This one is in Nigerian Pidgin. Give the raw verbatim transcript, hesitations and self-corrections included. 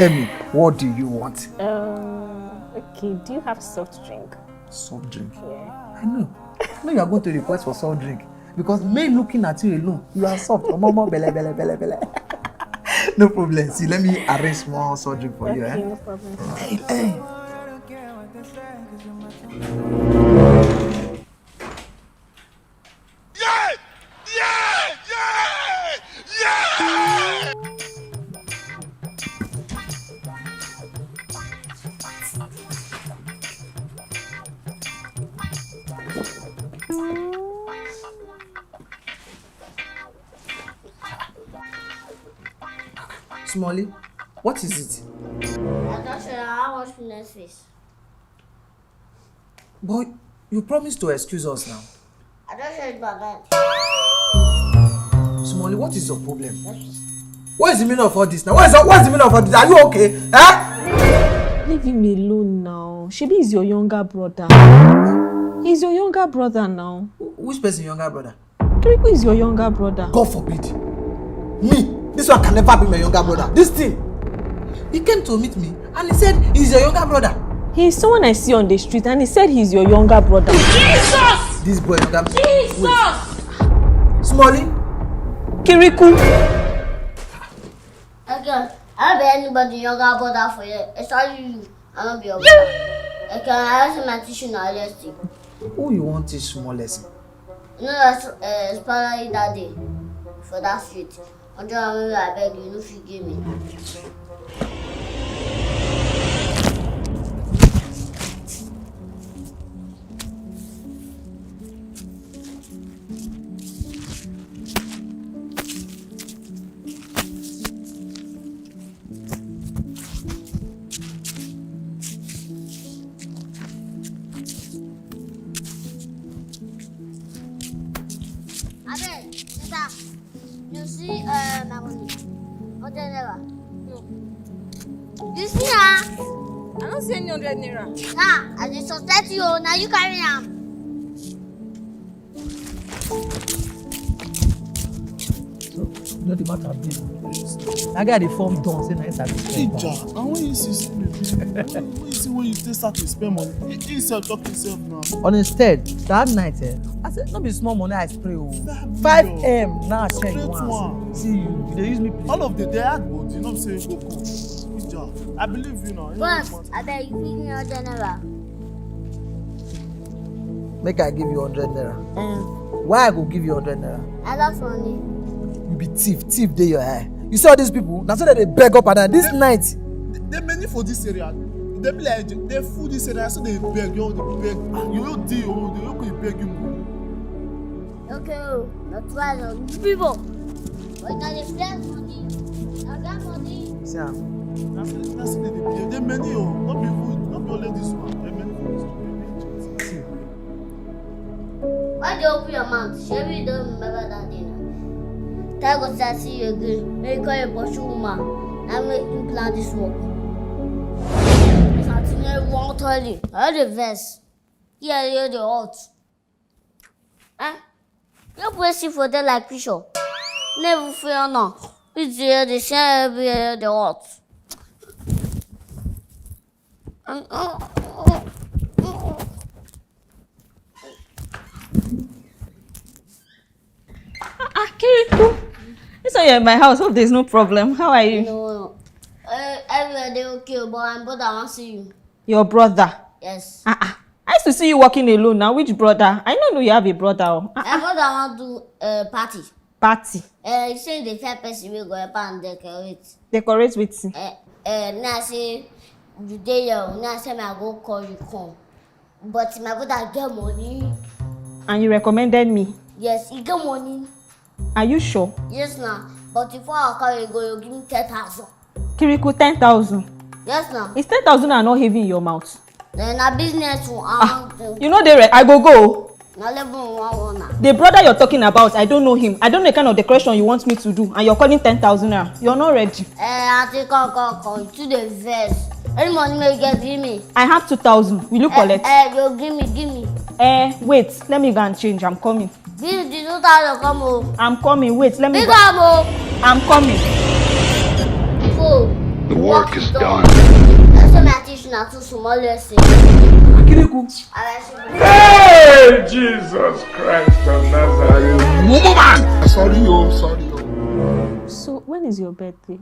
Tell me, what do you want? Um, okay, do you have soft drink? Soft drink. Yeah. I know. I know you are going to request for soft drink because me looking at you alone, you are soft. Omomo bele bele bele bele. No problem. See, let me arrange small soft drink for you. Okay, Eh? No problem. Hey, hey. Smolly, what is it? I don't know how much next face. But you promised to excuse us now. I don't know my bed. Smolly, what is your problem? What is the meaning of all this now? What is, what's the meaning of all this? Are you okay? Eh? Leave him alone now. Shebi is your younger brother. He's your younger brother now. Wh- Which person younger brother? Kiriku is your younger brother. God forbid. Me, this one can never be my younger brother. This thing. He came to meet me and he said he's your younger brother. He is someone I see on the street and he said he's your younger brother. This boy younger. Jesus! Smolly. Kiriku. Again, I don't be anybody younger brother for you. Especially you. I don't be your brother. Okay, I ask my teacher now yesterday. Who you want teach small lesson? You know that uh, Spanish that day for that street. Hundred naira I beg you, no fit give me. Abeg, sister, you see uh, my money? Hundred naira. No. You see am? I no see any hundred naira. Ah, I dey suspect you o, na you carry am. So, you know the matter be. That guy dey form don say na inside the Ija, and when you see say baby, when when you see when you take start to spend money, he he sef talk himself now. On his third, that night, eh, I said, no be small money I spray o. Five M now I spend Straight once. One. See you, you dey use me play. All of the day I go, you know say go go. Ija, I believe you now. You know Boss, what abeg, you fit give me hundred naira? Make I give you hundred naira. Um, Why I go give you hundred naira? I lost money. You be thief, thief dey your eye. You see all these people? Na so dem dey beg up and down. This night, They many for this area. They be like they full this area, so they beg you, they beg. Ah, you no dey, you dey look, you beg you. Okay o, na twice o. People, but na dey spend money. I get money. see am. Na so na so they dey behave. They many o, no be even, no be only this one. They many for this one. See, Why dey open your mouth? Shebi you don remember that day na? Thank God say I see you again. Make you call your boss woman. Na make you plan this work. Something wey wan tell you. I dey vex. Yeah, you dey hot. Eh? You put see for there like picture. Never feel now. It's here the same everywhere the hot. Ah, Kiriku. This one you're in my house. Hope there's no problem. How are you? No, uh, everywhere dey okay, but my brother wan see you. Your brother. Yes. Ah, ah. I used to see you walking alone now. Which brother? I don't know you have a brother. Oh. Ah, My brother wan do uh, party. Party. Uh, he say the first person wey go help am decorate. Decorate with. Uh, uh, now say you dey here. Now say I go call you come. But my brother get money. And you recommended me. Yes, he get money. Are you sure? Yes na. But before I carry go, you give me ten thousand. Kiriku, ten thousand. Yes na. Is ten thousand naira not heavy in your mouth? Then na business we wan do. You know they re- I go go. Na level we wan run na. The brother you're talking about, I don't know him. I don't know the kind of decoration you want me to do, and you're calling ten thousand naira. You're not ready. Eh, aunty, come, come, come. You too dey vex. Any money wey you get, give me. I have two thousand. Will you collect? Eh, eh, you give me, give me. Eh, wait. Let me go and change. I'm coming. Give the two thousand come o. I'm coming. Wait. Let me Big go. Am o. I'm coming. Go. The work is done. That's why I teach una two small lesson. Akiriku. Hey, Jesus Christ of Nazareth. Mumu man. Sorry, oh, sorry, oh. So when is your birthday?